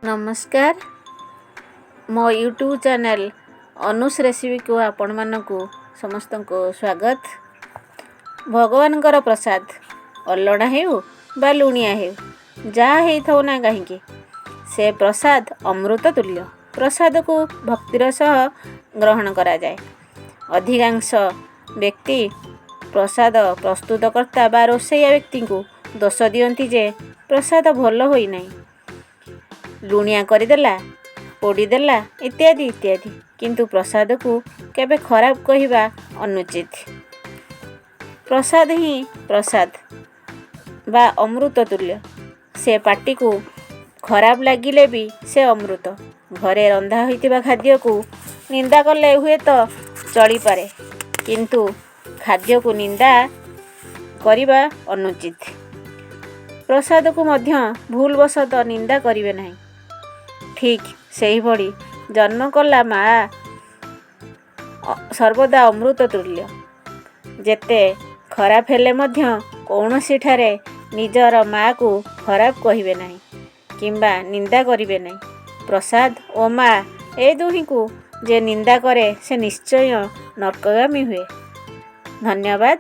ନମସ୍କାର, ମୋ YouTube channel ଅନୁସ୍ ରେସିପିକୁ ଆପଣମାନଙ୍କୁ ସମସ୍ତଙ୍କୁ ସ୍ୱାଗତ। ଭଗବାନଙ୍କର ପ୍ରସାଦ ଅଲଣା ହେଉ ବା ଲୁଣିଆ ହେଉ, ଯାହା ହେଇଥାଉ ନା କାହିଁକି, ସେ ପ୍ରସାଦ ଅମୃତ ତୁଲ୍ୟ। ପ୍ରସାଦକୁ ଭକ୍ତିର ସହ ଗ୍ରହଣ କରାଯାଏ। ଅଧିକାଂଶ ବ୍ୟକ୍ତି ପ୍ରସାଦ ପ୍ରସ୍ତୁତକର୍ତ୍ତା ବା ରୋଷେଇଆ ବ୍ୟକ୍ତିଙ୍କୁ ଦୋଷ ଦିଅନ୍ତି ଯେ ପ୍ରସାଦ ଭଲ ହୋଇନାହିଁ, ଲୁଣିଆ କରିଦେଲା, ପୋଡ଼ିଦେଲା, ଇତ୍ୟାଦି ଇତ୍ୟାଦି। କିନ୍ତୁ ପ୍ରସାଦକୁ କେବେ ଖରାପ କହିବା ଅନୁଚିତ। ପ୍ରସାଦ ହିଁ ପ୍ରସାଦ ବା ଅମୃତ ତୁଲ୍ୟ। ସେ ପାଟିକୁ ଖରାପ ଲାଗିଲେ ବି ସେ ଅମୃତ। ଘରେ ରନ୍ଧା ହୋଇଥିବା ଖାଦ୍ୟକୁ ନିନ୍ଦା କଲେ ହୁଏତ ଚଳିପାରେ, କିନ୍ତୁ ଖାଦ୍ୟକୁ ନିନ୍ଦା କରିବା ଅନୁଚିତ। ପ୍ରସାଦକୁ ମଧ୍ୟ ଭୁଲବଶତଃ ନିନ୍ଦା କରିବେ ନାହିଁ। ଠିକ୍ ସେହିଭଳି ଜନ୍ମ କଲା ମା' ସର୍ବଦା ଅମୃତ ତୁଲ୍ୟ। ଯେତେ ଖରାପ ହେଲେ ମଧ୍ୟ କୌଣସିଠାରେ ନିଜର ମା'କୁ ଖରାପ କହିବେ ନାହିଁ କିମ୍ବା ନିନ୍ଦା କରିବେ ନାହିଁ। ପ୍ରସାଦ ଓ ମା' ଏ ଦୁହିଁଙ୍କୁ ଯେ ନିନ୍ଦା କରେ, ସେ ନିଶ୍ଚୟ ନର୍କଗାମୀ ହୁଏ। ଧନ୍ୟବାଦ।